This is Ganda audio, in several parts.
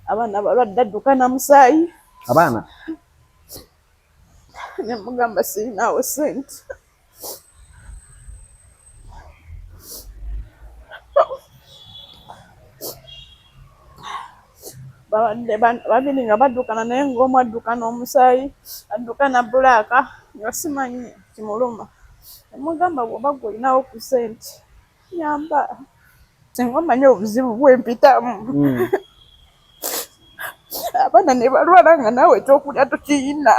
Abaana balwadde, adduka na musaayi. Abaana. Nemugamba sirinaawo sente. Babadde babiri nga baddukana, naye ng'omu addukana omusaayi, addukana bulaaka, nga simanyi kimuluma. Nemugamba bw'oba gwe olinawo ku sente nyamba, singa omanyi obuzibu bwempitamu. Abaana ne balwala nga naawe ekyokulya tokiyina,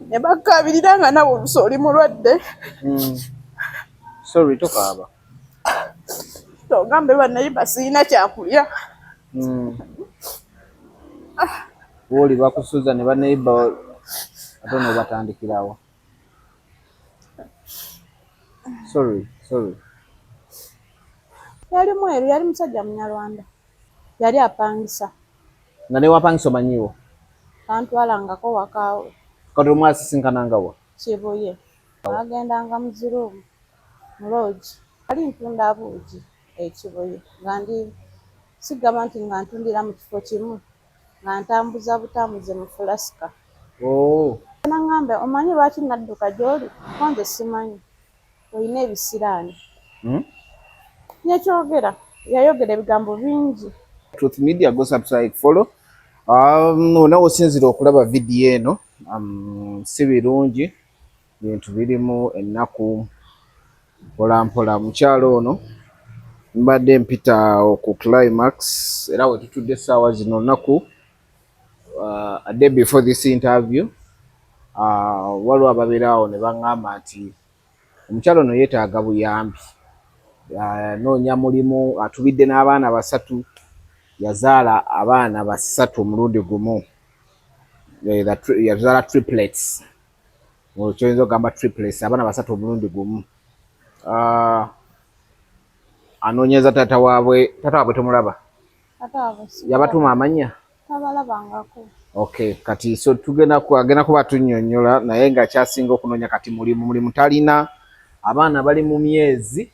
ne bakabirira nga naawe oluusi oli mulwadde. Sorry, tokaaba. Togambe bannayiba sirina kyakulya. Wooli bakusuza ne baneiba, ate nobatandikirawo. Sorry, sorry. Yali mweru, yali musajja Munyarwanda, yali apangisa. Nga newapangisa omanyiwo? Tantwalangako wakaawe. Kati omwasisinkananga wa? Kibuye. Agendanga mu ziruumu mu loogi. Ali ntunda buugi ekibuye, nga ndi sigamba nti nga ntundira mu kifo kimu, nga ntambuza butambuze mu fulasika. Oh. Naŋŋamba, omanyi lwaki nadduka gy'oli? Ko nze simanyi, olina ebisiraani. Nekyogera, yayogera ebigambo bingi. Truth Media, go subscribe, follow. Nawe osinzira okulaba vidiyo eno, si birungi, bintu birimu ennaku mpola mpola. Mukyalo ono mbadde mpita ku climax, era we tutudde essaawa zino olunaku, a day before this interview, waliwo ababeera awo ne baŋŋamba nti omukyalo ono yeetaaga buyambi, anoonya mulimu, atubidde n'abaana basatu, yazaala abaana basatu omulundi gumu. Yazaala triplets, kyoyinza okugamba triplets, abaana basatu omulundi gumu. Anoonyeza taata waabwe. Taata waabwe tomulaba? Yabatuma amannya? Tabalabangako. Okay, kati so tugenda agenda kuba tunnyonnyola, naye nga kyasinga okunoonya kati mulimu, mulimu talina. Abaana bali mu myezi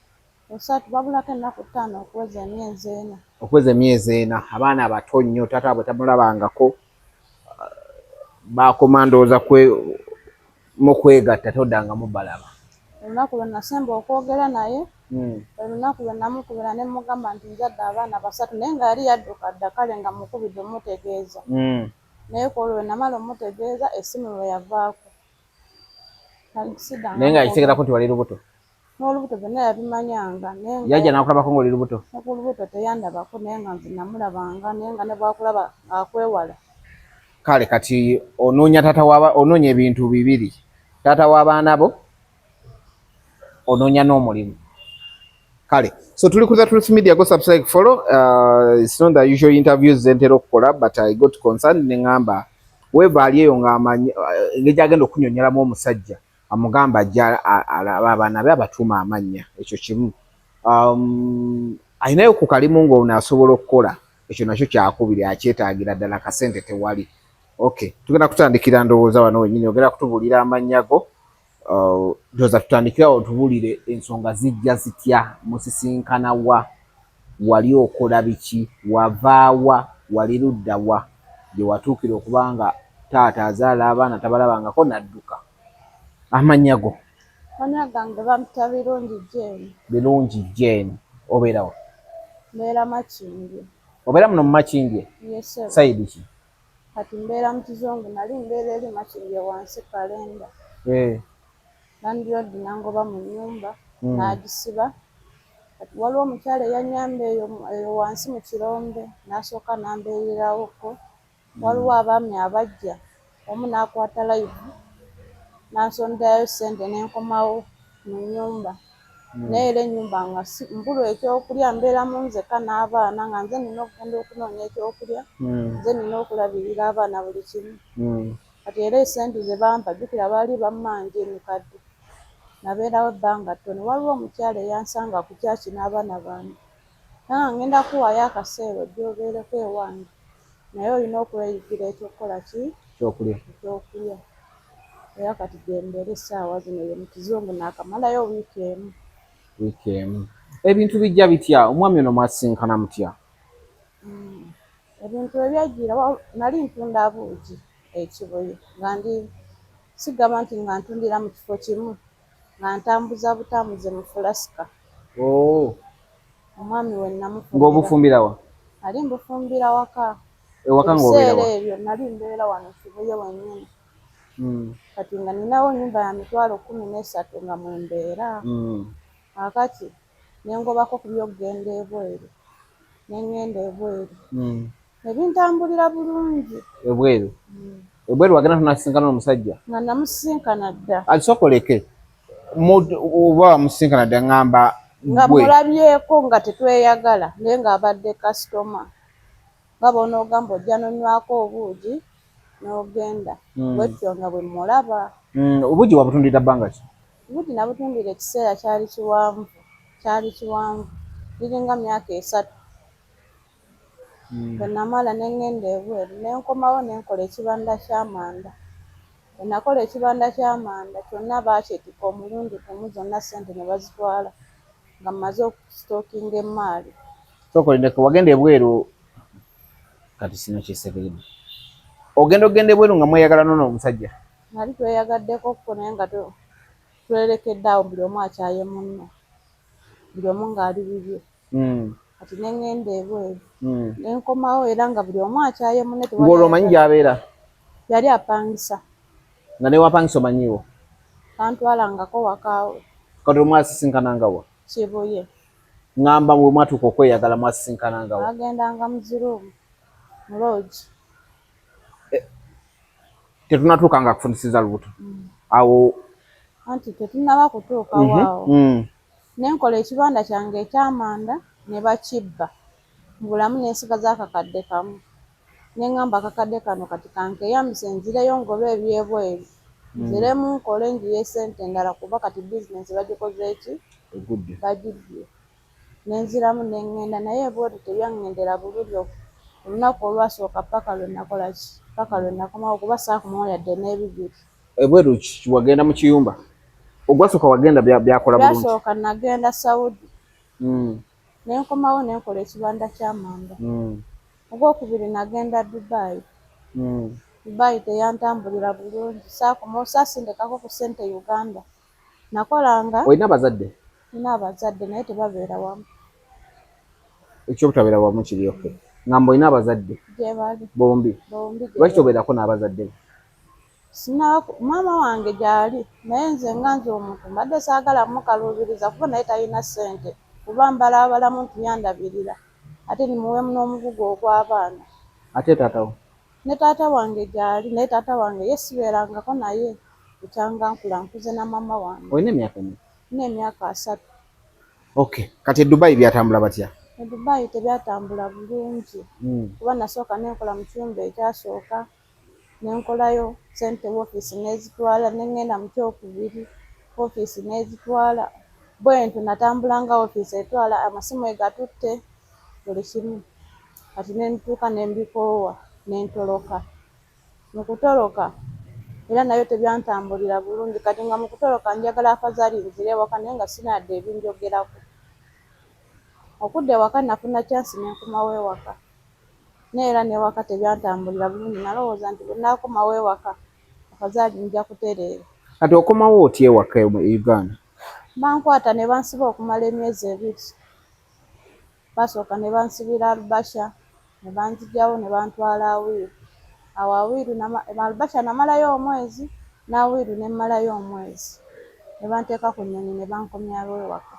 3, babulako ennaku 5 okuweza emyezi 4. Okuweza emyezi 4. Abaana abato nnyo, taata waabwe tamulabangako. Bakoma ndowooza mu kwegatta, toddangamu balaba. Olunaku lwe nasemba okwogera naye, olunaku lwe namukubira ne mugamba nti nzadde abaana basatu, naye nga yali yadduka dda, kale nga mukubidde omutegeeza. Naye ku olwo lwe namala omutegeeza, essimu lwe yavaako. Naye nga yakitegerako nti wali lubuto? N'olubuto byonna yabimanyanga, naye nga Yajja n'akulabako ng'oli lubuto? Ne ku lubuto teyandabako, naye nga nze namulabanga, naye nga ne bwakulaba ng'akwewala. Kale kati onoonya taata waba, onoonya ebintu bibiri: taata w'abaana bo, onoonya n'omulimu. Kale so tuli ku The Truth Media, go subscribe, follow. It's not the usual interviews zentera okukola, but I got concerned ne ŋŋamba weeva ali eyo ng'amanyi engeri gy'agenda okunyonyolamu omusajja, amugamba ajja alaba abaana be, abatuuma amannya. Ekyo kimu. Alinayo ku kalimu ng'ono asobola okukola, ekyo nakyo kyakubiri, akyetaagira ddala, kasente tewali. Okay, tugenda kutandikira ndowooza wano wennyini, ogenda kutubuulira amannya go. Ndowooza tutandikirawo, tubuulire ensonga zijja zitya, musisinkana wa, wali okola biki, wavaawa, wali ludda wa gye watuukira okuba nga taata azaala abaana tabalabangako n'adduka. Amannya go? Amannya gange bampita Birungi Jane. Birungi Jane, obeerawa? Mbeera Makindye. Obeera muno mu Makindye? Yes, sir. Side ki? Kati mbeera mu Kizungu, nali mbeera eri Makindye wansi Kalenda. Landlord nangoba mu nnyumba n'agisiba. Kati waliwo omukyala eyannyamba eyo eyo wansi mu kirombe, n'asooka n'ambeererawoko. Waliwo abaami abajja, omu n'akwata live n'ansonderayo ssente ne nkomawo mu nnyumba. Naye era ennyumba nga si mbulwa ekyokulya, mbeeramu nzekka n'abaana, nga nze nina okugenda okunoonya ekyokulya, nze nina okulabirira abaana, buli kimu. Kati era essente ze bampa, jjukira baali bammanja emikadde. Nabeerawo ebbanga ttono. Waliwo omukyala eyansanga ku kyaki n'abaana bange. Nanga ngenda kuwaayo akaseera ojje obeereko ewange, naye olina okweyigira ekyokukola ki? Kyokulya. Ekyokulya. Era kati gye mbeera essaawa zino ye mu Kizungu, naakamalayo wiiki emu. Wiiki emu. Ebintu bijja bitya? Omwami ono mwasisinkana mutya? Ebintu ebyajjira, nali ntunda buugi e Kibuye, nga ndi sigamba nti nga ntundira mu kifo kimu, nga ntambuza butambuze mu fulasika. Oh. Omwami we namufumbira. Ng'obufumbira wa? Nali mbufumbira waka. Ewaka ng'obeera Ebiseera wa? ebyo nali mbeera wano Kibuye wennyini. Kati nga ninawo nnyumba ya 130,000 nga mwe mbeera. Kaakati ne ngobako ku by'okugenda ebweru, ne ŋŋenda ebweru. Ne bintambulira bulungi. Ebweru? Ebweru wagenda tonasisinkana n'omusajja? Nga namusisinkana dda. Sooka oleke. Oba wamusisinkana dda, ŋŋamba Nga ggwe. mulabyeko nga tetweyagala, naye ng'abadde kasitoma. Nga bw'onoogamba ojja n'onywako obuugi n'ogenda. Bwetyo nga bwe mmulaba. Obuugi wabutundira bbanga ki? Obuugi nabutundira ekiseera kyali kiwanvu, kyali kiwanvu. Giringa myaka 3. Bwe namala ne ŋŋenda ebweru, ne nkomawo ne nkola ekibanda ky'amanda. Bwe nakola ekibanda ky'amanda kyonna baakyetikka omulundi gumu, zonna ssente ne bazitwala nga mmaze okusitookinga emmaali. Sooka olindeko, wagenda ebweru, kati sina kyesekeredde. Ogenda okugenda ebweru nga mweyagala n'ono omusajja? Nali tweyagaddeko kko, naye nga twerekedde awo, buli omu akyaye munne, buli omu ng'ali bibye. Kati ne ŋŋenda ebweru. Ne nkomawo era nga buli omu akyaye munne. Ng'olwo omanyi gy'abeera? Yali apangisa. Nga ne wapangisa omanyiiwo? Tantwalangako wakaawe. Kati omwasisinkananga wa? Kibuye. Ŋŋamba bwe mwatuuka okweyagala mwasisinkananga wa? Agendanga mu ziruumu, mu loogi. Tetunatuuka nga kufunisiza lubuto. Awo Anti tetunnaba kutuukawo awo. Ne nkola ekibanda kyange eky'amanda ne bakibba. Mu bulamu ne nsigaza akakadde kamu. Ne ŋŋamba akakadde kano kati kankeeyambise nzireyo ngobe eby'ebweru. Nziremu nkole njiye ssente endala kuba kati bizinensi bagikoze ki? Egudde. Bagibbye. Ne nziramu ne ŋŋenda, naye ebweru tebyaŋŋendera bulungi olunaku olwasooka paka lwe nakola ki? Paka lwe nakomawo, kuba saakomawo yadde n'ebibiri. Ebweru wagenda mu kiyumba? Ogwasooka wagenda byakola bulungi? Byasooka nagenda Saudi. Ne nkomawo ne nkola ekibanda ky'amanda. Ogwokubiri nagenda Dubai. Dubai teyantambulira bulungi. Saakomawo, saasindikako ku ssente Uganda. Nakolanga. Olina abazadde? Nina abazadde naye tebabeera wamu. Ekyobutabeera wamu kiri okay. Ngamba olina abazadde? Gye bali. Bombi? Bombi gye Lwaki bali. tobeerako n'abazadde bo? Maama wange gy'ali, naye nze nga nze omuntu mbadde saagala mukaluubiriza kuba naye talina ssente, kuba mbalaabalamu nti yandabirira ate nimuweemu n'omugugu ogw'abaana. Ate taata wo? Ne taata wange gy'ali, naye taata wange ye sibeerangako naye bukyanga nkula, nkuze na maama wange. Olina emyaka emeka? Nina emyaka 30. Okay. Kati e Dubai byatambula batya? E Dubai tebyatambula bulungi. Kuba nasooka ne nkola mu kiyumba ekyasooka, ne nkolayo ssente woofiisi n'ezitwala, ne ŋŋenda mu kyokubiri woofiisi n'ezitwala. Bwe ntyo natambulanga woofiisi etwala amasimu egatutte buli kimu. Kati ne ntuuka ne mbikoowa ne ntoloka. Mu kutoloka era nayo tebyantambulira bulungi, kati nga mu kutoloka njagala afazaali nzire ewaka naye nga sirina yadde ebinjogerako. Okudda ewaka nafuna chance ne nkomawo ewaka. Naye era n'ewaka tebyantambulira bulungi, nalowooza nti bwe nnaakomawo ewaka afazaali nja kutereera. Kati okomawo otya ewaka e Uganda? Bankwata ne bansiba okumala emyezi 2. Basooka ne bansibira Albasha, ne banzigyawo ne bantwala Awiru. Awo Awiru, Albasha namalayo omwezi, n'Awiru ne mmalayo omwezi. Ne banteeka ku nnyonyi ne bankomyawo ewaka.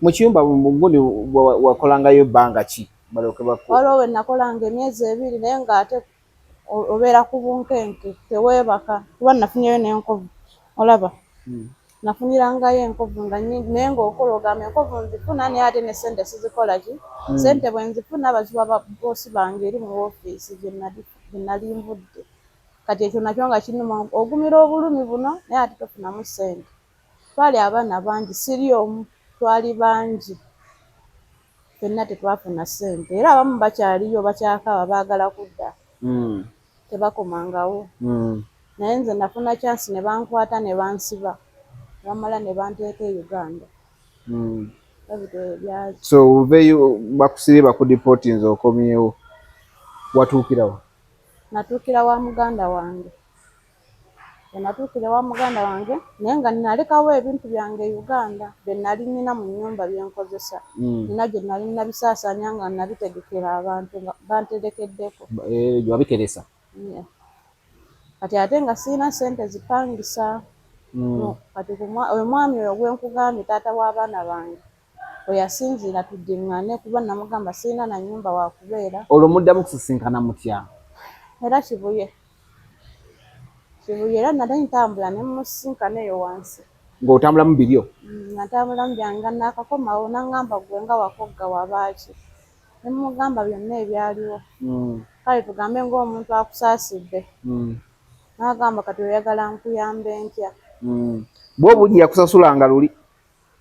Mu kiyumba gundi wakolangayo ebbanga ki? Balyoke baku Waliwo we nakolanga emyezi 2, naye ng'ate obeera ku bunkenke, teweebaka, kuba nafunyeyo n'enkovu. Olaba? Nafunirangayo enkovu nga nnyingi, naye ng'okola ogamba enkovu nzifuna, naye ate ne ssente sizikola ki? Ssente bwe nzifuna baziwa babboosi bange eri mu woofiisi gye nali nvudde. Kati ekyo nakyo nga kinnuma, ogumira obulumi buno naye ate tofunamu ssente. Twali abaana bangi, siri omu, twali bangi. Ffenna tetwafuna ssente, era abamu bakyaliyo bakyakaaba baagala kudda. Tebakomangawo. Naye nze nafuna chance ne bankwata ne bansiba. Bamala ne banteeka e Uganda. So oveeyo bakusibye bakudipotinze okomyewo watuukirawa? Natuukira wa muganda wange. Bwe natuukira ewa muganda wange naye nga nalekawo ebintu byange e Uganda bye nali nnina mu nnyumba bye nkozesa. Nina gye nali nabisaasaanya nga nabitegekera abantu nga banterekeddeko. Eh, wabiteresa? Yeah. Kati ate nga sirina ssente zipangisa. Kati omwami oyo gwe nkugambye taata w'abaana bange we yasinziira tuddiŋŋane kuba namugamba sirina na nnyumba wakubeera. Olwo muddamu kusisinkana mutya? Era Kibuye. Kibuye era nali ntambula ne musisinkana eyo wansi. Ng'otambulamu biryo? Nga ntambulamu byange nga naakakomawo n'aŋŋamba ggwe nga wakogga wabaaki? Ne mmugamba byonna ebyaliwo. Kale tugambe ng'omuntu akusaasidde. N'agamba kati oyagala nkuyambe ntya? Bwo obuugi yakusasulanga luli?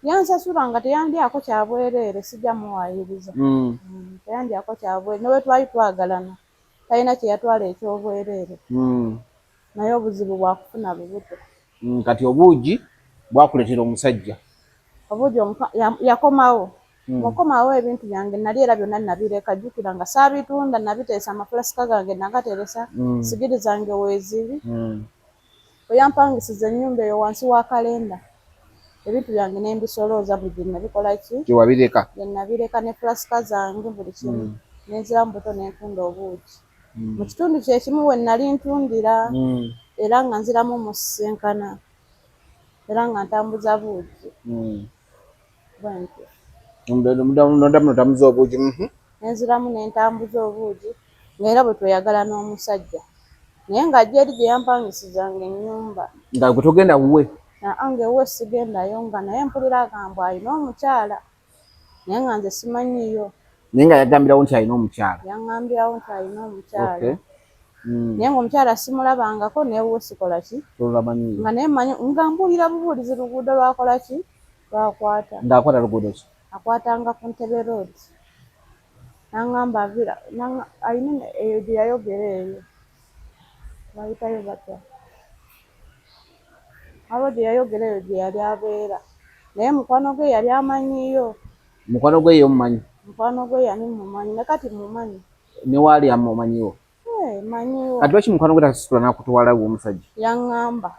Yansasula nga teyandyako kya bwereere, sijja muwaayiriza. Teyandyako kya bwereere ne bwe twali twagalana talina kye yatwala eky'obwereere. Naye obuzibu bwa kufuna lubuto. Kati obuugi bwakuleetera omusajja? Obuugi yakomawo. Mukomawo ebintu byange nali era byonna nabireka, jjukira nga saabitunda nabiteesa amafulasika gange nagateresa, sigiri zange weeziri. Bwe yampangisiza ennyumba eyo wansi wa kalenda ebintu byange ne mbisolooza buli gye nabikola ki? Gye wabireka? Gye nabireka ne fulasika zange buli kimu. Ne nziramu buto ne ntunda obuugi. Mu kitundu kye kimu we nali ntundira era nga nziramu musisinkana era nga ntambuza buugi. Bwentyo. Noddamu n'otambuza obuugi. Ne nziramu ne ntambuza obuugi ng'era bwe tweyagala n'omusajja. Naye ng'ajja eri gye yampangisizanga ennyumba. Nga gwe togenda wuwe? Aa ng'ewuwe sigendayo nga naye mpulira agamba alina omukyala naye nga nze simanyiiyo. Naye nga yagambirawo nti alina omukyala? Yaŋŋambirawo nti alina omukyala. Naye ng'omukyala simulabangako n'ewuwe sikola ki? Tolamanyiiyo. Nga naye mmanyi nga mbuulira bubuulizi luguudo lw'akola ki? Lw'akwata. Ng'akwata luguudo ki? Akwatanga ku Ntebe Road. N'aŋŋamba avira alina eyo gye yayogera eyo. Bayitayo batya? Waliwo gye yayogera eyo gye yali abeera. Naye mukwano gwe yali amanyiiyo. Mukwano gwe ye omumanyi? Mukwano gwe yali mmumanyi ne kati mmumanyi. Ne waali amumanyiwo? Eh, mmanyiwo. Kati lwaki mukwano gwe takusitula n'akutwala ew'omusajja? Yaŋŋamba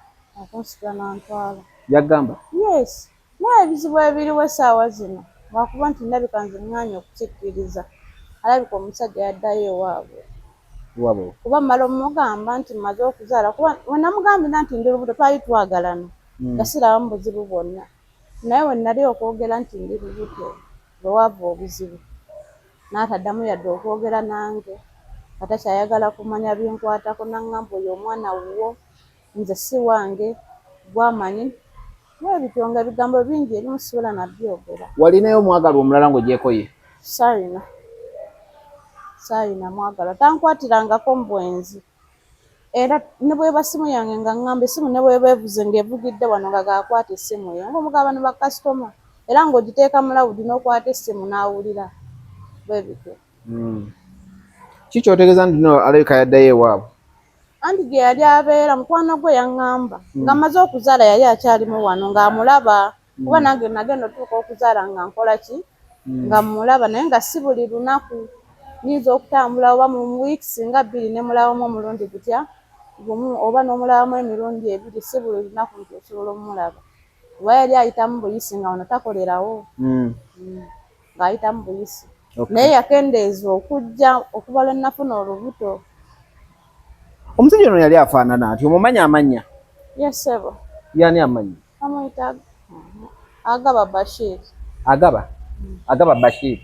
okunsitula n'antwala. Yagamba? Yes. Naye ebizibu ebiriwo essaawa zino lwakuba nti ndabika nze ŋŋaanye okukikkiriza. Alabika omusajja yaddayo ewaabwe. Ewaabwe? Kuba mmala omugamba nti mmaze okuzaala kuba we namugambira nti ndi lubuto twali twagalana nga sirabamu buzibu bwonna. Naye we nali okwogera nti ndi lubuto lwe waava obuzibu n'ataddamu yadde okwogera nange nga takyayagala kumanya binkwatako n'aŋŋamba oyo omwana wuwo nze si wange ggwe amanyi bwebityo nga ebigambo bingi ebimu sisobola nabyogera. Walinayo omwagalwa omulala ng'ogyeko ye? Saalina, saalina mwagalwa tankwatirangako mu bwenzi era ne bw'eba ssimu yange nga ŋŋamba essimu ne bw'eba evuze ng'evugidde wano nga gaakwata essimu eyo ng'omugamba bano bakasitoma era ng'ogiteeka mu loud n'okwata essimu n'awulira bwe bityo. Ki ky'otegeeza nti no alabika yaddayo ewaabwe? Anti gye yali abeera mukwano gwe yaŋŋamba nga mmaze okuzaala yali akyalimu wano ng'amulaba kuba nange nagenda otuuka okuzaala nga nkola ki nga mmulaba naye nga si buli lunaku nnyinza okutambula oba mu weeks nga bbiri ne mulabamu omulundi gutya gumu oba n'omulabamu emirundi ebiri si buli lunaku nti osobola ommulaba kuba yali ayitamu buyisi nga wano takolerawo ng'ayitamu buyisi naye yakendeeza okujja okuva lwe nafuna olubuto. Omusajja ono yali afaanana atya? Omumanyi amannya? Yes ssebo. Y'ani amannya? Bamuyita Agaba Bashir. Agaba? Agaba Bashir.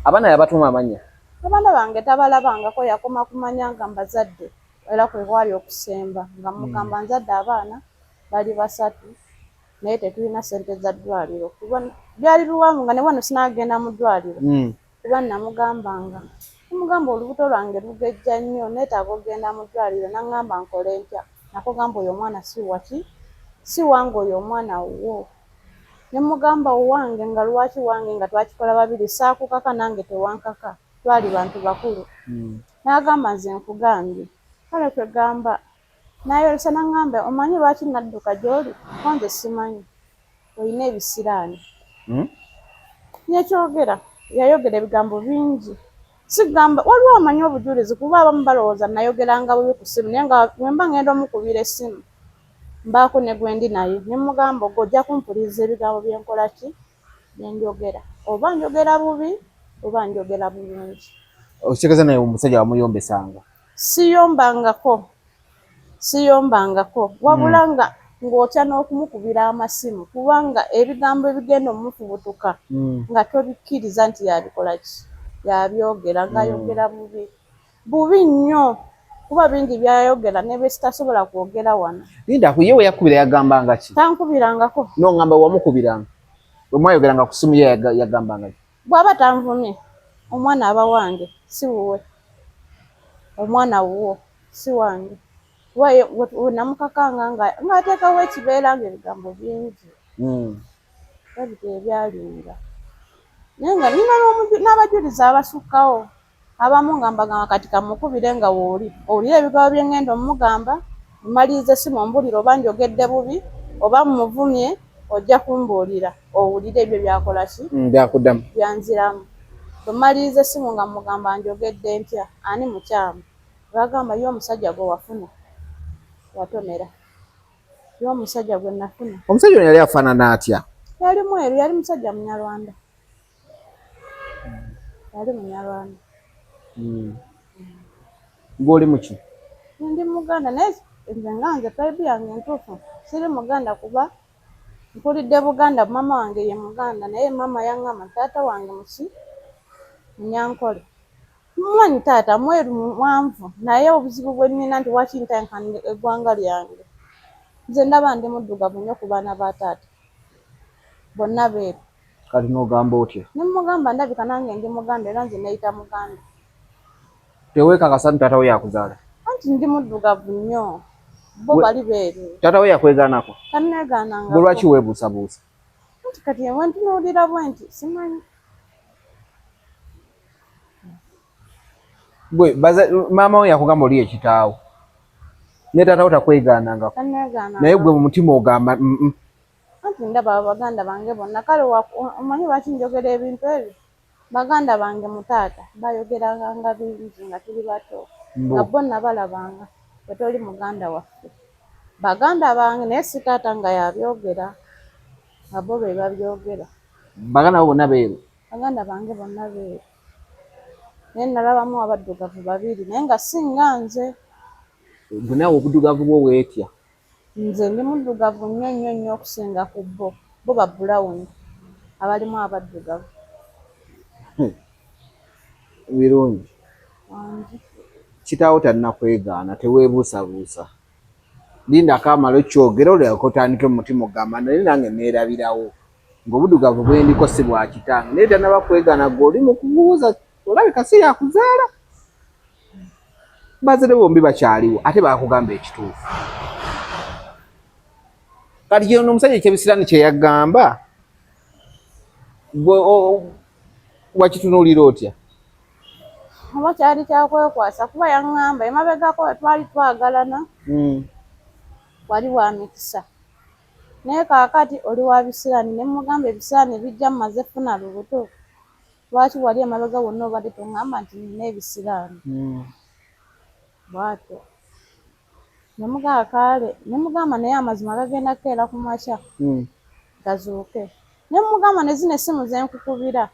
Abaana yabatuuma amannya? Abaana bange tabalabangako yakoma kumanya nga mbazadde era kwe kwali okusemba nga mmugamba nzadde abaana bali basatu naye tetulina ssente za ddwaliro kuba byali biwanvu nga ne wano sinagenda mu ddwaliro kuba namugambanga namugamba olubuto lwange lugejja nnyo neetaaga okugenda mu ddwaliro n'aŋŋamba nkole ntya nakugamba oyo omwana si waki si wange oyo omwana wuwo ne mmugamba wange nga lwaki wange nga twakikola babiri saakukaka nange tewankaka twali bantu bakulu n'agamba nze nkugambye kale kwegamba. Nayolesa nangamba, omanyi lwaki nadduka gy'oli? Kuba nze simanyi olina ebisiraani. Nekyogera yayogera ebigambo bingi, sigamba waliwo amanyi obujulizi, kuba abamu balowooza nayogeranga bubi ku ssimu, naye nga bwemba ngenda omukubira essimu mbaako ne gwendi naye ne mugamba, ogwo ojja kumpuliriza ebigambo byenkola ki, byenjogera, oba njogera bubi oba njogera bulungi. Okitegeeza naye omusajja wamuyombesanga? Siyombangako, siyombangako, wabula nga ng'otya n'okumukubira amasimu, kubanga ebigambo ebigenda omufubutuka nga tobikkiriza nti yabikola ki, yabyogera, ng'ayogera bubi bubi nnyo, kuba bingi byayogera ne bye sitasobola kwogera wano. Linda, ye we yakubira yagambanga ki? Tankubirangako. No, ngamba wamukubiranga, bwe mwayogeranga ku ssimu ye yagambanga ki? Bw'aba tanvumye, omwana aba wange si wuwe, omwana wuwo si wange. Kuba we namukakanga nga ng'ateekawo ekibeera nga ebigambo bingi ebyo ebyalinga, naye nga nina n'abajulizi abasukkawo abamu nga mbagamba, kati kamukubire nga wooli owulire ebigambo bye ŋŋenda omugamba, mmalirize essimu ombulire oba njogedde bubi oba muvumye, ojja kumbuulira owulire ebyo byakola ki. Byakuddamu. Byanziramu. Bwe mmaliriza essimu nga mugamba, njogedde ntya, ani mukyamu? Bagamba, ye omusajja gwe wafuna watomera, ye omusajja gwe nafuna. Omusajja ono yali afaanana atya? Yali mweru, yali musajja Munyarwanda, yali Munyarwanda. Gw'oli muki? Ndi Muganda, naye nze nga nze tribe yange entuufu siri Muganda, kuba mpulidde Buganda. Maama wange ye Muganda, naye maama yaŋŋamba taata wange muki, Munyankole. Mumanyi taata mweru mwanvu, naye obuzibu bwe nnina nti waki ntankana eggwanga lyange, nze ndaba ndi muddugavu nnyo ku baana ba taata bonna beeru. Kati n'ogamba otya? Ne mugamba, ndabika nange ndi Muganda, era nze neeyita Muganda. Teweekakasa nti taata we yakuzaala? Anti ndi muddugavu nnyo, bo bali beeru. Taata we yakwegaanako? Tanneegaanangako. Gwe lwaki weebuusabuusa? Anti kati bwe ntunuulira bwe nti simanyi. Gwe maama we yakugamba oli ekitaawo, ne taata wo takwegaanangako? Tanneegaanangako. Naye gwe mu mutima ogamba Anti ndaba baganda bange bonna, kale omanyi lwaki njogera ebintu ebyo? Baganda bange mu taata bayogeranga bingi nga tuli bato, nga bo nabalabanga bwe toli muganda waffe, baganda bange, naye si taata nga yabyogera, nga bo be babyogera. Baganda bo bonna beeru? Baganda bange bonna beeru, naye nalabamu abaddugavu babiri, naye nga singa nze. Gwe naawe obuddugavu bwo weetya? Nze ndi muddugavu nnyo nnyo nnyo okusinga ku bo. Bo ba brown abalimu abaddugavu. Birungi. Wangi. Kitaawo tannakwegaana, teweebuusabuusa, lindako amala okyogera, olyoke otandike mu mutima ogamba, naye nange neerabirawo ng'obuddugavu bwendiko si bwa kitange, naye tannaba kwegaana, gwe oli mu kubuuza olabika si yakuzaala. Bazadde bombi bakyaliwo, ate bakugamba ekituufu. Kati kino omusajja ekyebisiraani kye yagamba, gwe wakitunuulira otya? Oba kyali kyakwekwasa, kuba yaŋŋamba emabegako twali twagalana, wali wa mikisa, naye kaakati oli wa bisiraani. Ne mugamba, ebisiraani bijja mmaze funa lubuto, lwaki wali emabega wonna obadde toŋŋamba nti nina ebisiraani? Bw'atyo ne mugamba, kaale, ne mugamba, naye amazima gagenda kukeera ku makya gazuuke. Ne mugamba, ne zino essimu ze nkukubira,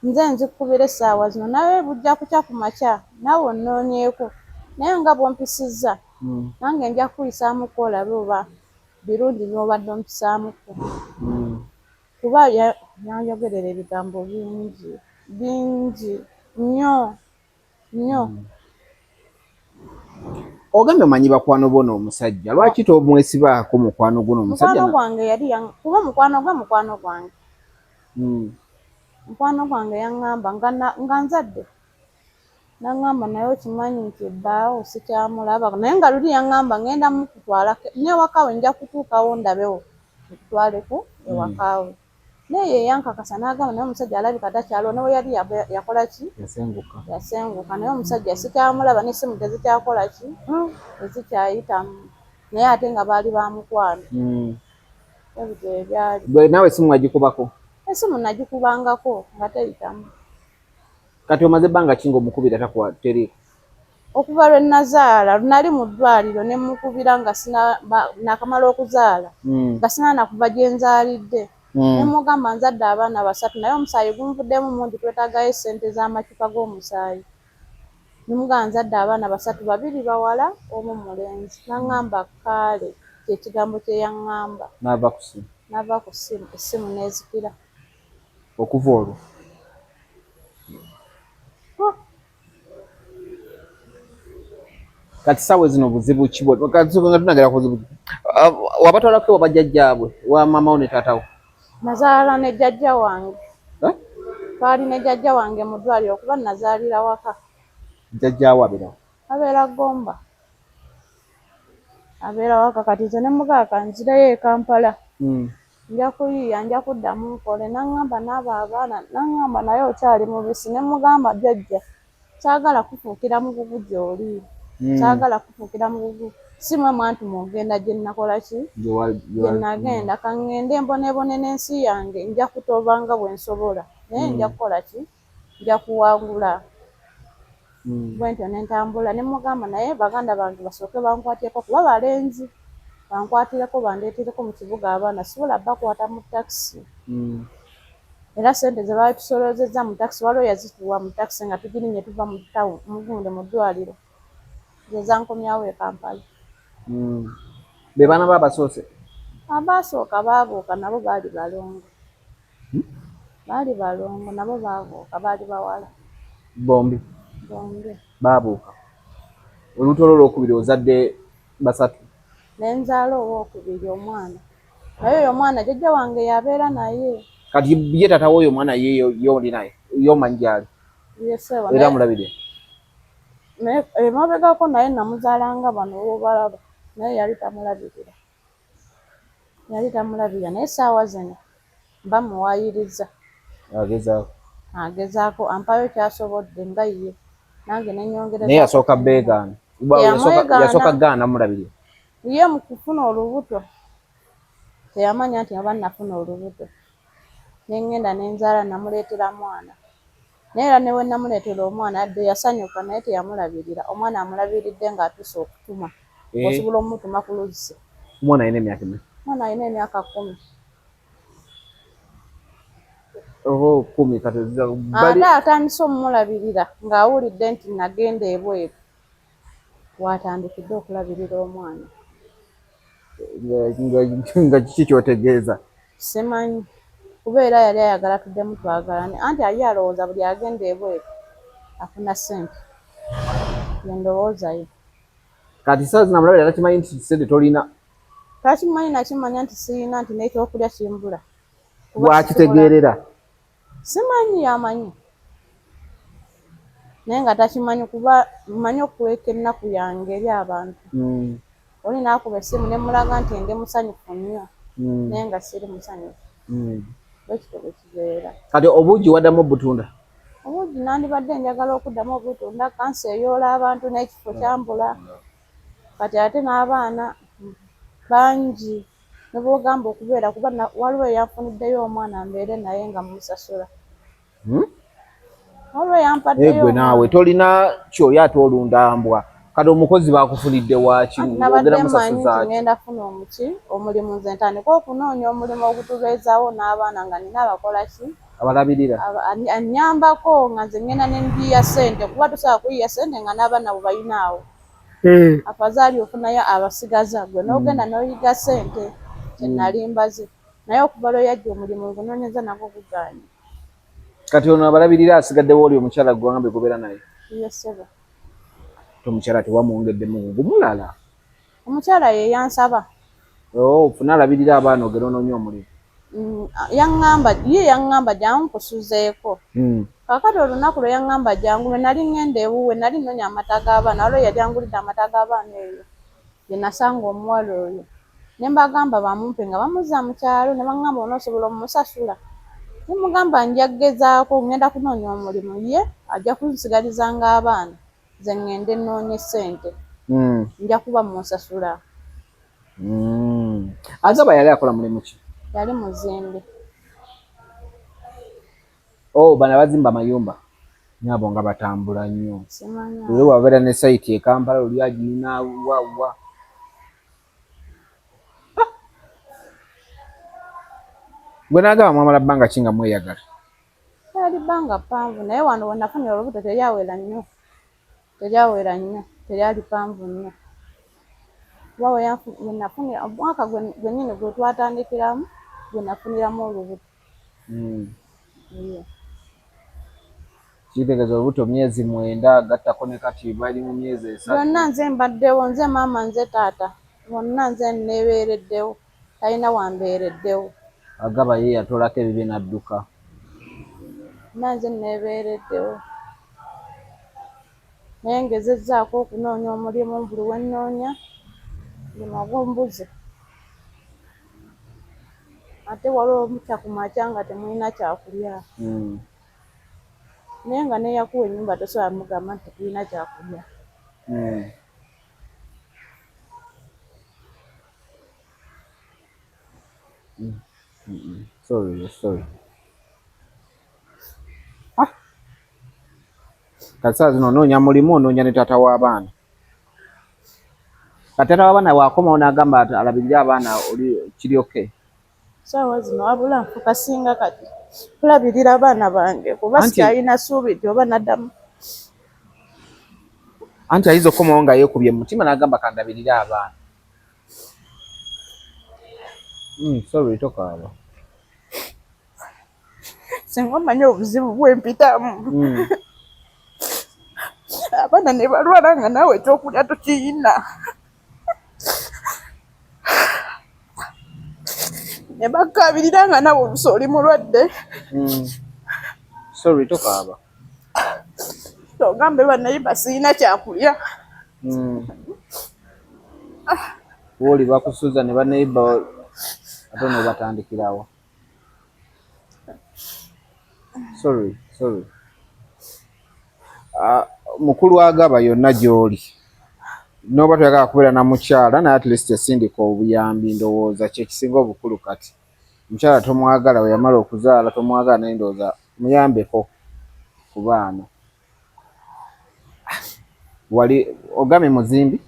nze nzikukubira essaawa zino, naye bujja kukya ku makya naawe onnoonyeeko, naye nga bw'ompisizza nange nja kukuyisaamuko olabe oba birungi by'obadde ompisaamuko, kuba yanjogerera ebigambo bingi bingi nnyo nnyo. Ogambye omanyi bakwano bo n'omusajja, lwaki tomwesibaako mukwano gwo n'omusajja? Mukwano gwange yali kuba mukwano gwe mukwano gwange, mukwano gwange yaŋŋamba nga nzadde, naŋŋamba, naye okimanyi nti bbaawo sikyamulaba, naye nga luli yaŋŋamba ŋŋenda mukutwala newaka we, nja kutuukawo ndabewo nkutwaleko ewaka we, naye ye yankakasa n'agamba, naye omusajja alabika takyaliwo, ne we yali yakola ki? Yasenguka. Yasenguka, naye omusajja sikyamulaba, n'essimu tezikyakola ki, tezikyayitamu. Naye ate nga baali ba mukwano. Ebyo ebyali. Gwe naawe esimu wagikubako? Esimu nagikubangako nga teyitamu. Kati omaze ebbanga ki ng'omukubira takuwa teriiko? Okuva lwe nazaala, nali mu ddwaliro ne mukubira nga nakamala okuzaala, nga sina nakuva gye nzaalidde. Ne mugamba nzadde abaana basatu naye omusaayi gunvuddemu mungi, twetaagayo ssente z'amacupa g'omusaayi. Ne mugamba nzadde abaana basatu, babiri bawala omu mulenzi. N'aŋŋamba kaale, kye kigambo kye yaŋŋamba. N'ava ku ssimu. N'ava ku ssimu, essimu n'ezikira. Okuva olwo? Kati ssaawa zino buzibu ki nga tunagera ku buzibu ki? Wabatwalako ewa bajjajjaabwe, wa maama wo ne taata wo? Nazaala ne jjajja wange. Twali ne jjajja wange mu ddwaliro kuba nazaalira waka. Jjajjaawo abeera wa? Abeera Gomba. Abeera waka kati nze ne mugamba kanzireyo e Kampala. Nja kuyiiya nja kuddamu nkole. N'aŋŋamba n'abo abaana n'aŋŋamba naye okyali mubisi ne mugamba jjajja saagala kufuukira mugugu gy'oli. Saagala kufuukira mugugu. Si mwe mwantuma okugenda gye nnakola ki? Gye nagenda. Ka ŋŋende mboneebone n'ensi yange nja kutoba nga bwe nsobola naye nja kukola ki? Nja kuwangula. Bwe ntyo ne ntambula ne mugamba naye baganda bange basooke bankwatireko kuba balenzi bankwatireko bandeetereko mu kibuga abaana sisobola bakwata mu takisi. Era ssente ze baali tusoloozezza mu takisi waliwo eyazituwa mu takisi nga tugirinnye tuva mu town mugundi mu ddwaliro ze zankomyawo e Kampala. Be baana bo abasoose? Abaasooka baabuuka nabo baali balongo. Baali balongo nabo baabuuka baali bawala. Bombi? Bombi. Baabuuka. Olubuto lwo olwokubiri ozadde basatu? Ne nzaala owookubiri omwana. Naye oyo omwana jjajja wange y'abeera naye. Kati ye taata w'oyo omwana ye ye oli naye? Ye omanyi gy'ali? Ye ssebo. Era omulabirira? Naye emabegako naye namuzaalanga bano b'obalaba naye yali tamulabirira. Yali tamulabirira naye essaawa zino mba muwaayiriza. Agezaako? Agezaako ampaayo ky'asobodde nga ye nange ne nnyongerezaako. Naye yasooka beegaana? Yasooka gaana mulabirira? Ye mu kufuna olubuto teyamanya nti oba nafuna olubuto ne ŋŋenda ne nzaala namuleetera mwana. Naye era ne bwe namuleetera omwana yadde yasanyuka naye teyamulabirira. Omwana amulabiridde ng'atuuse okutuma. Osobola omutuma ku luzzi. Omwana alina emyaka emeka? Omwana alina emyaka 10. Oh, 10 kati. Ate atandise omulabirira ng'awulidde nti nagenda ebweru. W'atandikidde okulabirira omwana. Nga kiki ky'otegeeza? Simanyi. Kuba era yali ayagala tuddemu twagalane. Anti ye alowooza buli agenda ebweru afuna ssente. Ye ndowooza ye. Kati ssaawa zino amulabirira takimanyi nti ssente tolina? Takimanyi nakimanya nti sirina nti n'ekyokulya kimbula. Bw'akitegeerera? Simanyi yamanyi. Naye nga takimanyi kuba mmanyi okukweka ennaku yange eri abantu. Oli n'akuba essimu ne mmulaga nti ndi musanyufu nnyo naye nga siri musanyufu. Bwe kityo bwe kibeera. Kati obuugi waddamu obutunda? Obuugi nandibadde njagala okuddamu obutunda, kansa eyoola abantu n'ekifo kyambula. Kati ate n'abaana bangi ne bw'ogamba okubeera kuba waliwo eyanfuniddeyo omwana mbeere naye nga mmusasula. Waliwo eyampaddeyo. Gwe naawe tolina kyoli ate olunda mbwa. Kati omukozi bakufunidde waaki? Nabadde mmanyi nti ngenda kufuna omuki omulimu nze ntandike okunoonya omulimu ogutubeezaawo n'abaana nga nina abakola ki? Abalabirira. Annyambako nga nze ngenda ne njiiya ssente kuba tosobola kuyiiya ssente nga n'abaana bo balina awo. Afazaali ofunayo abasigaza gwe n'ogenda n'oyiga ssente kye nali mbaze. Naye okuva lwe yajja omulimu ngunoonyeza nagwo gugaanye. Kati ono abalabirira asigaddewo oli omukyala gw'ogambye gw'obeera naye? Ye ssebo. Omukyala tewamwongedde mugugu mulala? Omukyala ye yansaba. Oh, ofune alabirira abaana ogende onoonye omulimu. Yaŋŋamba, ye yaŋŋamba jangu nkusuzeeko. Kaakati olunaku lwe yaŋŋamba jangu lwe nali ŋŋenda ewuwe nali nnoonya amata g'abaana waliwo eyali angulidde amata g'abaana eyo gye nasanga omuwala oyo. Ne mbagamba bamumpe nga bamuzza mu kyalo ne baŋŋamba onoosobola omusasula? Ne mmugamba nja kugezaako ŋŋenda kunoonya omulimu ye ajja kunsigalizanga abaana nze ŋŋende nnoonye ssente. Nja kuba mmusasula. Agaba yali akola mulimu ki? Yali muzimbi. Oh, bano abazimba amayumba nabo nga batambula nnyo. Luli wabeera ne sayiti e Kampala, luli agirina wa wa. Gwe n'agamba mwamala bbanga ki nga mweyagala? Lyali bbanga ppanvu, naye wano we nafunira olubuto teryawera nnyo. Teryawera nnyo, teryali ppanvu nnyo. Kuba we nafunira, omwaka gwennyini gwe twatandikiramu gwe nafuniramu olubuto. Kitegeeza olubuto myezi 9, gattako ne kati bali mu myezi 3. Byonna nze mbaddewo, nze maama, nze taata, bonna nze neebeereddewo, talina wambeereddewo. Agaba ye yatoolako ebibye n'adduka. Byonna nze neebeereddewo. Naye ngezezzaako okunoonya omulimu, buli we nnoonya omulimu gumbuze. Ate waliwo mukya ku makya nga temulina kyakulya. Naye nga n'eyakuwa ennyumba tosobola mugamba nti tetulina kyakulya. Sorry, sorry. Ah! Kati saawa zino onoonya mulimu, onoonya ne taata w'abaana. Kati taata w'abaana bw'akomawo n'agamba alabirire abaana, oli kiri okay? Saawa zino wabula nfuka singa kati kulabirira abaana bange, kuba sikyalina ssuubi nti oba naddamu. Anti ayinza okukomawo nga yeekubye mu mutima n'agamba kandabirire abaana. Sorry, tokaaba. Singa omanyi obuzibu bwempitamu. Abaana ne balwala nga naawe ekyokulya tokiyina. Ne bakkaabirira nga naawe oluusi oli mulwadde. Sorry, tokaaba. Ogambe bannayiba sirina kyakulya. Wooli bakusuza ne bannayiba ate n'obatandikirawo. Sorry, sorry. Mukulu agaba yonna gy'oli, n'oba toyagala kubeera na mukyala, naye at least esindika obuyambi, ndowooza kye kisinga obukulu. Kati mukyala tomwagala, we yamala okuzaala tomwagala, naye ndowooza muyambeko ku baana. Wali ogambye muzimbi?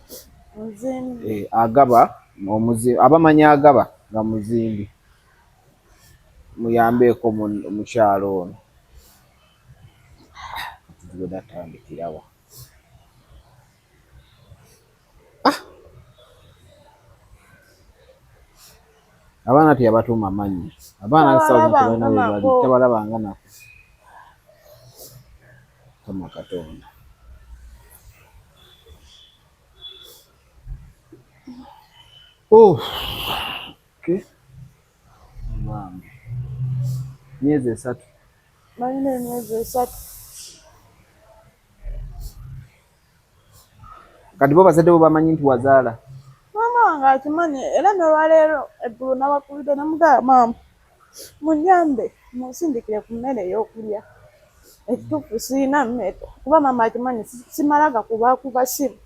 Muzimbi. Eh, agaba omuzi abamanyi agaba nga muzimbi, muyambeeko mukyalo ono. Natandikirawa? Ah! Abaana teyabatuuma mannya, abaana Tabalabanga nako. Tabalabanga nako. Mukama Katonda. Oh. Okay. Bambi. Myezi 3. Balina emyezi 3. Kati bo bazadde bo bamanyi nti wazaala? Maama wange akimanyi, era nolwaleero eggulo nabakubidde namugamba, maama munyambe munsindikire ku mmere ey'okulya, ekituufu sirina mmere, kuba maama akimanyi simala gakubakuba simu.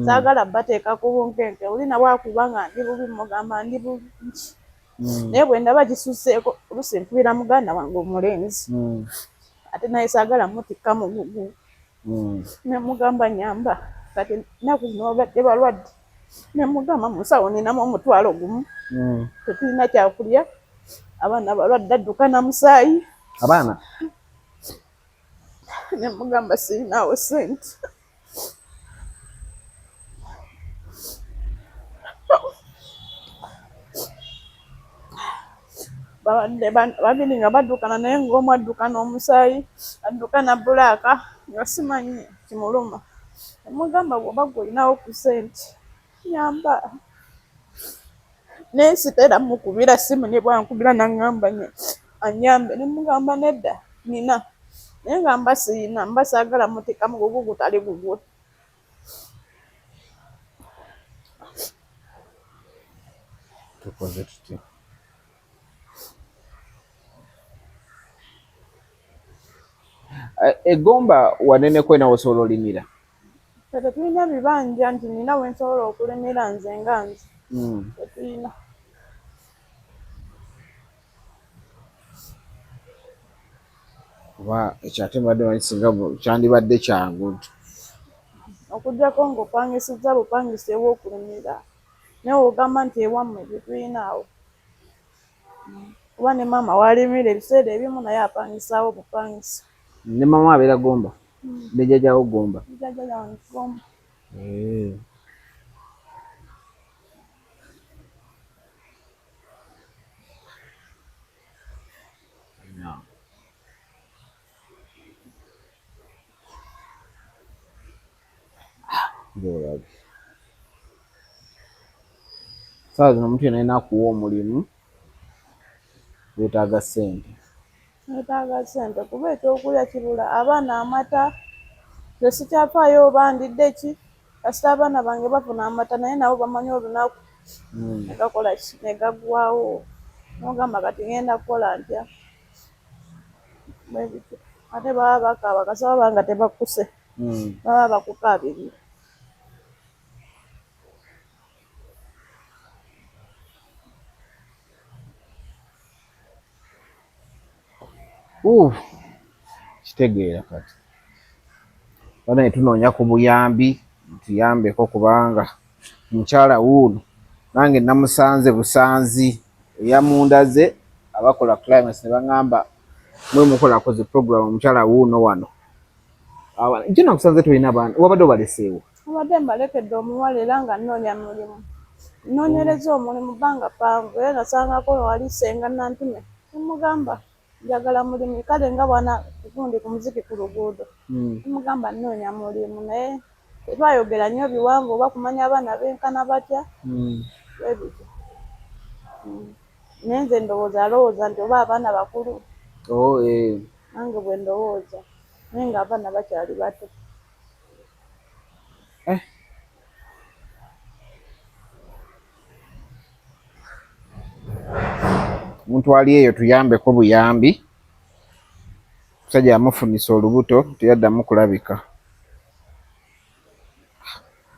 Saagala bateeka ku bunkenke. Oli nabwakuba nga ndi bubi, mugamba ndi bulungi. Naye bwe ndaba kisusseeko, oluusi nkubira muganda wange omulenzi. Ate naye saagala mutikka mugugu. Nemugamba nyamba, kati ennaku zino babadde balwadde, nemugamba musawo ninamu 10,000. Tetulina kyakulya, abaana balwadde, adduka na musaayi. Abaana. Nemugamba sirinaawo ssente. Babadde babiri nga baddukana, naye ng'omu addukana omusaayi, addukana black, nga simanyi kimuluma. Nemugamba bw'oba gwe olinawo ku ssente nyamba, naye sitera mukubira ssimu, ne bwankubira naŋŋamba anyambe, nemugamba nedda nina, naye nga mba siyina, mba saagala mutikka mugugu gutali gugwe. Tukoze tuti. Egomba waneneko ena osobola olimira? Ffe tetulina bibanja nti nina we nsobola okulimira nze nga nze. Tetulina. Kuba ekyo ate mbadde manyi singa kyandibadde kyangu. Okuggyako ng'opangisizza bupangisa ew'okulimira, naye w'ogamba nti ewammwe tetulinaawo. Kuba ne maama w'alimira ebiseera ebimu naye apangisaawo bupangisa. Ne maama abeera Gomba? Ne jjajjaawo Gomba? Jjajja wange Gomba. Eh. Ng'olabye. Ssaawa zino omuntu yenna alina akuwa omulimu weetaaga ssente. Neetaaga ssente kuba ekyokulya kibula, abaana amata, nze sikyafaayo oba ndidde ki, kasita abaana bange bafuna amata naye nabo bamanyi olunaku ne gakola ki, ne gaggwaawo. N'ogamba kati ngenda kukola ntya? Bwe bityo. Ate baba bakaaba kasita baba nga tebakkuse, baba bakukaabirira. Kitegeera kati banaye tunoonya ku buyambi tuyambeko kubanga mukyala wuuno nange namusanze busanzi eyamundaze abakola climax ne baŋŋamba mwe mukola ku zi program omukyala wuuno wano jjo nakusanze tolina baana wabadde obaleseewo? Abadde mbalekedde omuwala era nga nnoonya mulimu, nnoonyereza omulimu bbanga ppanvu era nasangako wali ssenga Nantume ne mmugamba njagala mulimu kale nga bwana gundi ku muziki ku luguudo ne mmugamba nnoonya mulimu naye tetwayogera nnyo biwanvu oba kumanya abaana benkana batya bwe bityo. Naye nze ndowooza alowooza nti oba abaana bakulu. Oh, eh. Nange bwe ndowooza naye ng'abaana bakyali bato. Eh. Omuntu ali eyo tuyambeko buyambi. Omusajja yamufunisa olubuto teyaddamu kulabika.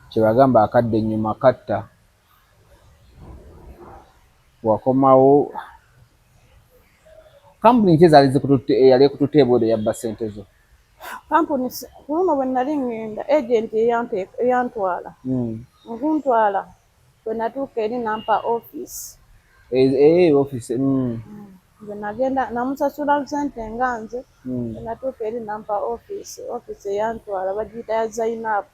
Kyebagamba akadde ennyuma katta. Wakomawo kampuni ki ezaali zikututte eyali ekututte ebweru eyabba ssente zo? Kampuni ku luno bwe nali ŋŋenda agenti eyantwala nkuntwala bwe natuuka eri n'ampa ofiisi. Ofiisi. Nze nagenda namusasula ssente nga nze bwe natuuka eri n'ampa ofiisi, ofiisi eyantwala bagiyita ya Zainab.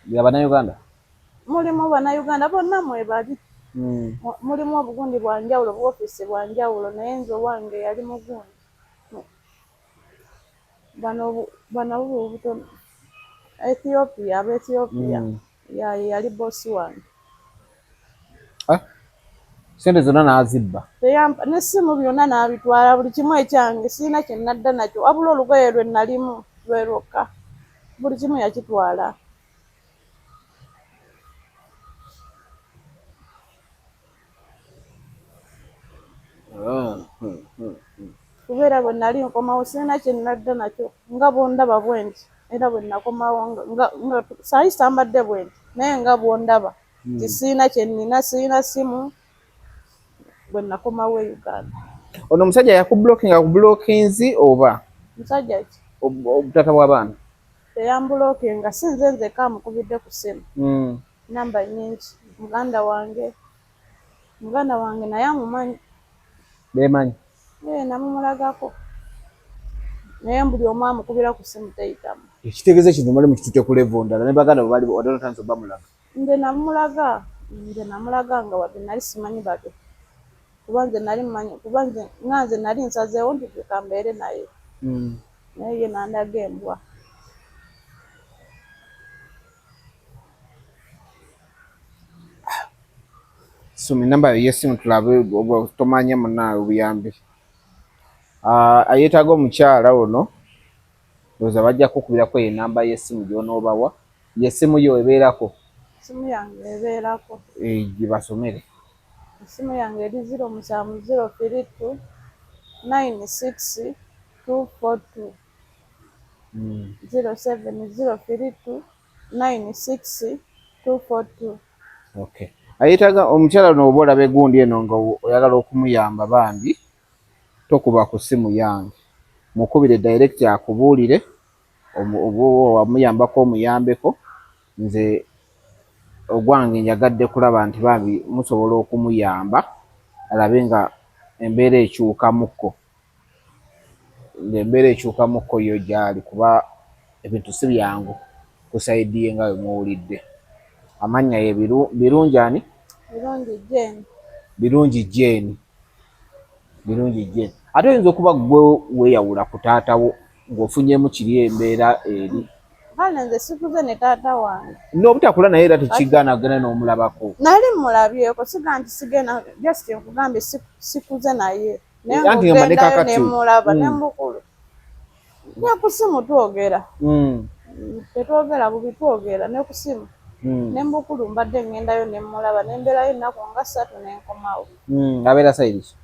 Ya Bannayuganda? Mulimu Bannayuganda bonna mwebali. Mulimu obugundi bwa njawulo, bu ofiisi bwa njawulo naye nze owange yali mugundi. Bano bano butono Ethiopia, aba Ethiopia ye yali bboosi wange. Ah, ssente zonna n'azibba? Teyampa n'essimu byonna n'abitwala buli kimu ekyange sirina kye nadda nakyo wabula olugoye lwe nalimu lwe lwokka buli kimu yakitwala. Kuba era bwe nali nkomawo sirina kye nadda nakyo nga bw'ondaba bwenti era bwe nakomawo nga saali sambadde bwenti naye nga bw'ondaba nti sirina kye nnina, sirina ssimu bwe nakomawo e Uganda. Ono omusajja yakublockinga ku blockinzi oba? Musajja ki? Taata w'abaana. Teyamblockinga si nze nzekka amukubidde ku ssimu. Nnamba nnyingi muganda wange naye amumanyi. Beemanyi? Ee namumulagako naye buli omu amukubira ku ssimu teyitamu. Ekitegeeza ekintu mwali mukitutte ku level ndala ne baganda bo baali wadde otandise obbamulaga. Nze namulaga nga wadde nali simanyi babe kuba nze nali mmanyi kuba nze nga nze nali nsazeewo nti ka mbeere naye naye ye n'andaga embwa. Soma ennamba yo ey'essimu tulabe oba tomanya munnaawe obuyambi. Ayeetaaga omukyala ono ndowooza bajja kukubirako eyo ennamba y'essimu gy'onoobawa. Y'essimu yo ebeerako? Essimu yange ebeerako. Gibasomere. Essimu yange eri 070 32 96 242. 070 32 96 242. Okay. Ayetaga omukyala ono oba olaba egundi eno nga oyagala okumuyamba bambi tokuba ku ssimu yange mukubire direct akubuulire oba wamuyambako omuyambeko nze ogwange njagadde kulaba nti bambi musobola okumuyamba alabe nga embeera ekyukamukko ng'embeera ekyukamukko yo gyali kuba ebintu si byangu ku sayidi ye nga bwe muwulidde. Amannya ye Birungi ani? Birungi Jane. Birungi Jane. Birungi Jane. Ate oyinza okuba ggwe weeyawula ku taata wo ng'ofunyemu kiri embeera eri. Kale nze sikuze ne taata wange. N'obutakula naye era tekigaana kugenda n'omulabako. Nali mmulabyeko siga nti sigenda just nkugambye sikuze naye. Naye Anti ngamba ne ng'ogendayo kakati. ne mmulaba ne mukulu. Ne ku ssimu twogera. Tetwogera bubi twogera ne ku ssimu. Ne mukulu mbadde ŋŋendayo ne mmulaba ne mbeerayo ennaku nga ssatu ne nkomawo. Abeera sayidi ki?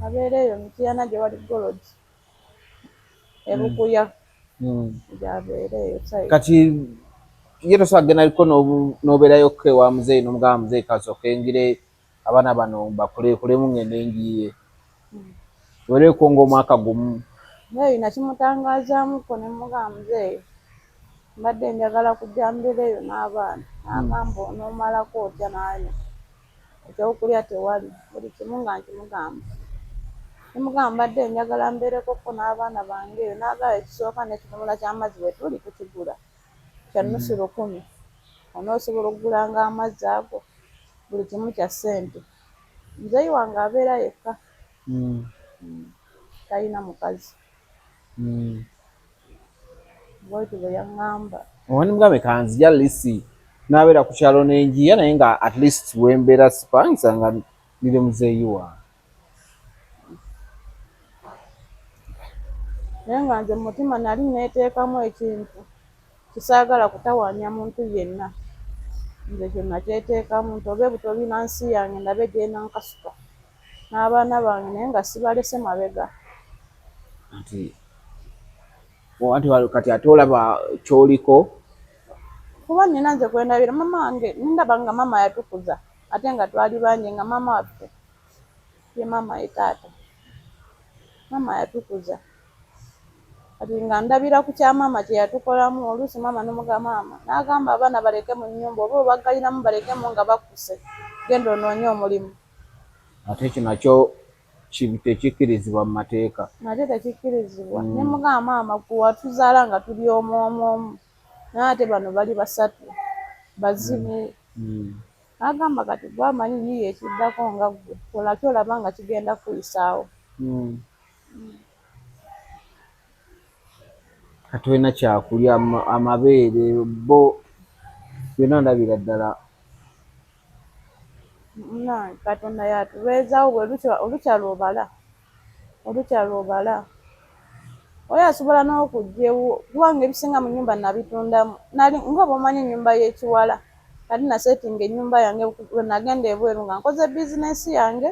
Abeera eyo Mityana gye wali Golodi. E Bukuya. Gy'abeera eyo sayidi. Kati ye tosobola kugendako n'obeerayokko ewa muzeeyi n'omugamba muzeeyi kasooke ngire abaana bano bakuleekulemu ngende ngiye. Obeereko ng'omwaka gumu. Muzeeyi nakimutangazaamuko ne mmugamba muzeeyi mbadde njagala kujja mbeereyo n'abaana. N'agamba onoomalako otya naani ekyokulya tewali buli kimu nga nkimugamba. Ne mugamba mbadde njagala mbeerekokko n'abaana bange eyo n'agamba ekisooka n'ekidomola ky'amazzi bwe tuli tukigula kya nnusu lukumi onoosobola okugulanga amazzi ago buli kimu kya ssente. Muzeeyi wange abeera yekka. Talina mukazi. Bw'atyo bwe yaŋŋamba. Oba kanzija lisi n'abeera ku kyalo n'enjiya naye nga at least wembeera sipangisa nga ndire muzeeyi wange. Naye nga nze mu mutima nali neeteekamu ekintu kisaagala kutawaanya muntu yenna. Nze ekyo nakyeteekamu nti oba ebutoli na nsi yange ndabe gy'enankasuka n'abaana bange naye nga sibalese mabega. Anti kati ate olaba ky'oliko. Kuba nina nze kwendabira maama wange ndaba nga maama yatukuza ate nga twali bangi nga maama waffe ye maama ye taata. Maama yatukuza. Kati nga ndabira ku kya maama kye yatukolamu oluusi maama n'omugamba maama n'agamba abaana baleke mu nnyumba oba obaggaliramu balekemu nga bakkuse genda onoonye omulimu. Ate ekyo nakyo tekikkirizibwa mu mateeka. Nakyo tekikkirizibwa. Ne mugamba maama gwe watuzaala nga tuli omu omu omu naye ate bano bali basatu bazibu. N'agamba kati gwe amanyi yiiya ekiddako nga ggwe kola ky'olaba nga kigenda kukuyisaawo. Kati tolina kyakulya amabeere bo byonna ndabira ddala. Munnange Katonda y'atubeezaawo bwe olukya lw'obala olukya lw'obala. Oyo asobola n'okujja ewuwo kubanga ebisinga mu nnyumba nabitundamu. Nali nga bw'omanyi ennyumba y'ekiwala nali nasetinga ennyumba yange lwe nagenda ebweru nga nkoze bizinensi yange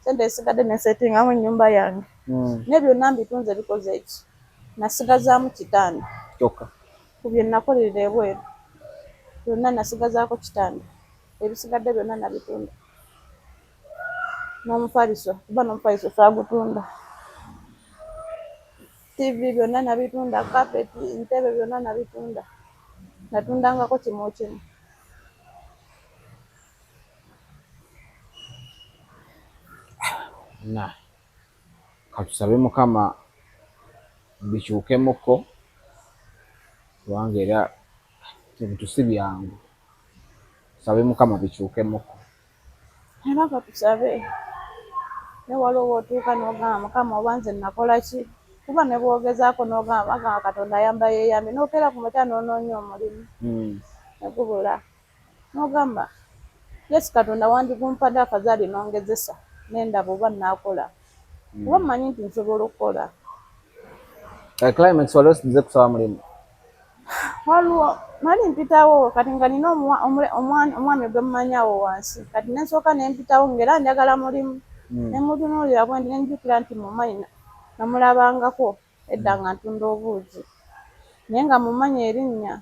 ssente ezisigadde ne nsetingamu ennyumba yange. Naye byonna mbitunze bikoze ki? Nasigazaamu kitanda. Kyokka. Ku bye nakolerera ebweru byonna nasigazaako kitanda ebisigadde byonna nabitunda. N'omufaliso kuba n'omufaliso saagutunda. TV byonna nabitunda, kapeti, ntebe byonna nabitunda. Natundangako kimu kimu. Na katusabe Mukama bikyukemukko kubanga era ebintu si byangu. Tusabe Mukama bikyukemukko. Era katusabe naye waliwo w'otuuka n'ogamba Mukama oba nze nakola ki? Kuba ne bw'ogezaako n'ogamba bagamba Katonda ayamba yeeyambye n'okeera ku makya n'onoonya omulimu ne gubula. N'ogamba yes Katonda wandigumpadde afazaali n'ongezesa ne ndaba oba nnaakola kuba mmanyi nti nsobola okukola. Climax wali osinze kusaba mulimu? Waliwo nali mpitawo kati nga nina omwami gwe mmanyi awo wansi kati ne nsooka ne mpitawo ng'era njagala mulimu ne mutunuulira bwe nti ne nzijukira nti mmumanyi namulabangako edda nga ntunda obuugi naye nga mmumanyi erinnya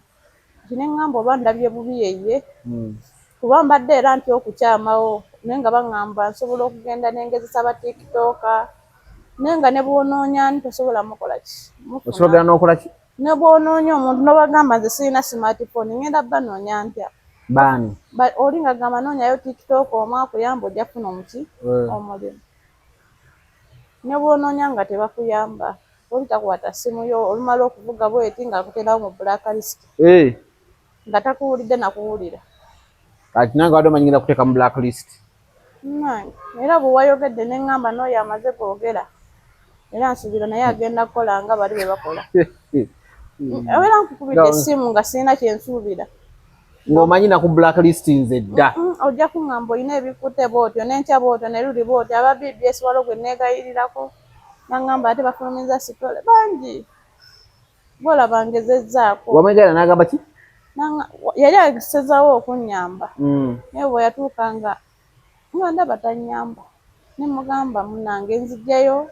nti ne ŋŋamba oba ndabye bubi ye ye. Kuba mbadde era ntya okukyamawo, naye nga baŋŋamba nsobola okugenda ne ngezesa ba tiktoka, naye nga ne bw'onoonya ani tosobola mukola ki? Mufuna. Osobola n'okola ki? Ne bw'onoonya omuntu n'obagamba nze sirina smartphone, ŋŋenda banoonya ntya? Baani? Oli ng'agamba noonyayo tiktok omu akuyamba ojja kufuna omuki? Omulimu. Ne bw'onoonya nga tebakuyamba, oli takwata ssimu yo, olumala okuvuga bw'eti ng'akuteerawo mu black list. Nga takuwulidde na kuwulira. Kati nange wadde omanyi ngenda kuteeka mu black list. Nange era bwe wayogedde ne ŋŋamba n'oyo amaze kwogera era nsuubira naye agenda kukola nga bali bwe bakola. Era nkukubidde essimu nga sirina kye nsuubira. Ng'omanyi na ku black list nze dda. Ojja kuŋŋamba olina ebikutte bw'otyo n'enkya bw'otyo ne luli bw'otyo aba BBS waliwo gwe neegayirirako n'aŋŋamba ate bafulumizza sitole bangi. Gw'olaba ngezezzaako. Wamwegaana n'agamba ki? Yali asezaawo okunnyamba. Naye bwe yatuuka nga ndaba tannyamba. Ne mugamba munnange nzigyeyo,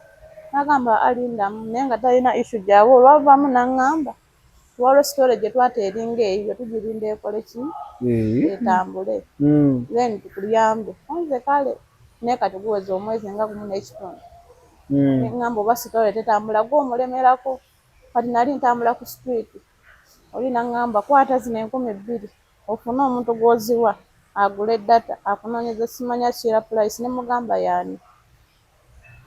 n'agamba alindamu naye nga talina issue gy'awa. Olwavaamu n'aŋŋamba waliwo sitole gye twata eringa eyiyo tugirinda ekole ki? Etambule. Then tukuyambe. Nze kale naye kati guweze omwezi nga gumu n'ekitundu. Ne ŋŋamba oba sitole tetambula gwe omulemerako. Kati nali ntambula ku street oli n'aŋŋamba kwata zino 2000 ofune omuntu gw'oziwa agule data akunoonyeze simanya Sheila Price ne mugamba y'ani.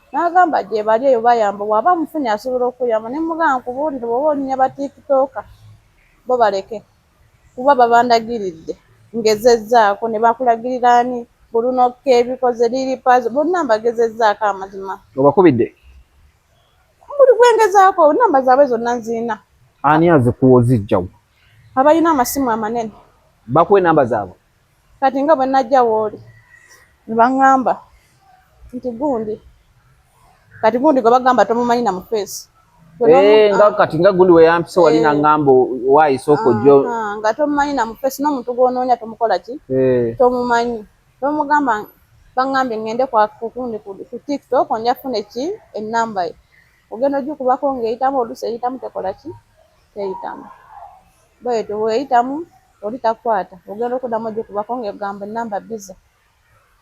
N'agamba gye bali eyo bayamba bw'aba amufunye asobola okuyamba ne mugamba nkubuulire bw'oba olinnya ba tiktoker bo baleke kuba babandagiridde ngezezzaako ne bakulagirira ani Bruno K ebikoze Lili Pazo bonna mbagezezzaako amazima. Obakubidde? Buli gwengezaako namba zaabwe zonna nziina. Ani azikuwa ozijjawo? Abalina amasimu amanene. Bakuwa enamba zaabwe? Kati nga bwe najja w'oli ne baŋŋamba nti gundi kati gundi gwe bagamba tomumanyi na mu face. Nga kati nga gundi we yampise wali n'aŋŋamba waayi sooka ojje. Nga tomumanyi na mu face n'omuntu gw'onoonya tomukola ki? Tomumanyi. Tomugamba baŋŋambye ŋŋende kugundi ku TikTok nja fune ki ennamba ye. Ogenda ogikubako ng'eyitamu oluusi eyitamu tekola ki? Teyitamu. Bw'etyo bw'eyitamu oli takwata ogenda okuddamu ogikubako ng'egamba ennamba busy.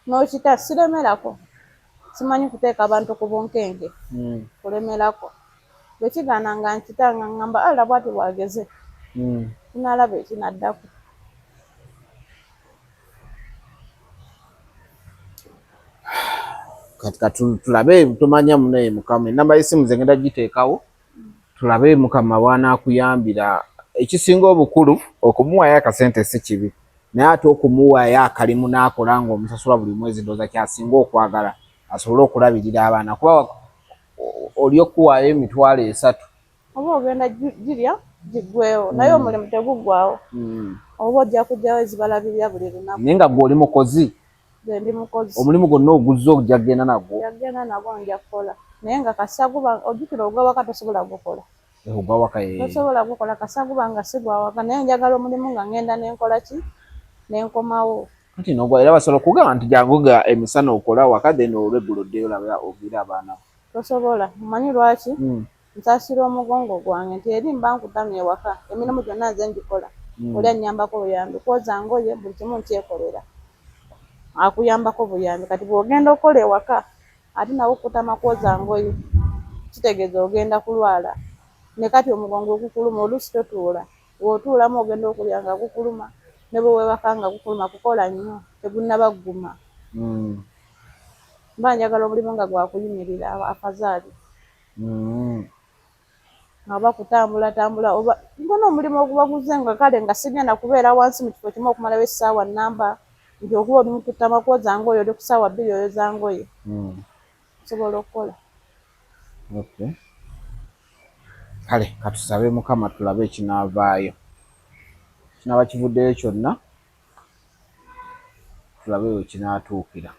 N'okita siremerako. Simanyi kuteeka bantu ku bunkenke. Kulemerako. Bwe kigaana nga nkita nga ŋŋamba Allah bw'ati bw'ageze. Tunaalaba ekinaddako. Kati tulabe tumanya munaye Mukama enamba y'essimu ze ngenda giteekawo tulabe Mukama bw'anaakuyambira. Ekisinga obukulu okumuwaayo akasente si kibi naye ate okumuwaayo akalimu n'akola ng'omusasula buli mwezi ndowooza ky'asinga okwagala asobole okulabirira abaana kuba oli okuwaayo 30,000 oba ogenda girya giggweewo naye omulimu teguggwawo oba ojja kujjawo ezibalabirira buli lunaku. Naye nga gwe oli mukozi? Nze ndi mukozi. Omulimu gwonna oguzze ojja kugenda nagwo? Nja kugenda nagwo nja kukola naye nga kasita guba ojjukira ogw'awaka tosobola gukola. Ogw'awaka Tosobola gukola kasita guba nga si gwawaka naye njagala omulimu nga ŋŋenda ne nkola ki? Ne nkomawo. Kati nogwa era basobola okugamba nti jangu ga emisana okola awaka then olweggulo oddeyo olabe ogire abaana bo. Tosobola. Omanyi lwaki? Nsaasira omugongo gwange nti eri mba nkutamye ewaka emirimu gyonna nze ngikola oli annyambako buyambi kwoza ngoye buli kimu nkyekolera akuyambako buyambi kati bw'ogenda okukola ewaka ate nawe okutama kwoza ngoye kitegeeza ogenda kulwala ne kati omugongo gukuluma oluusi totuula bw'otuulamu ogenda okulya nga gukuluma ne bwe weebaka nga gukuluma kukola nnyo tegunnaba gguma. Mba njagala omulimu nga gwa kuyimirira afazaali. Oba kutambula tambula oba gona omulimu oguba guzze nga kale nga sigenda kubeera wansi mu kifo kimu okumalawo essaawa nnamba nti okuba oli mu kutama kwoza ngoye oli ku ssaawa bbiri oyoza ngoye. Nsobola okukola. Okay. Kale katusabe Mukama tulabe ekinaavaayo. Kinaaba kivuddeyo kyonna tulabe we kinaatuukira.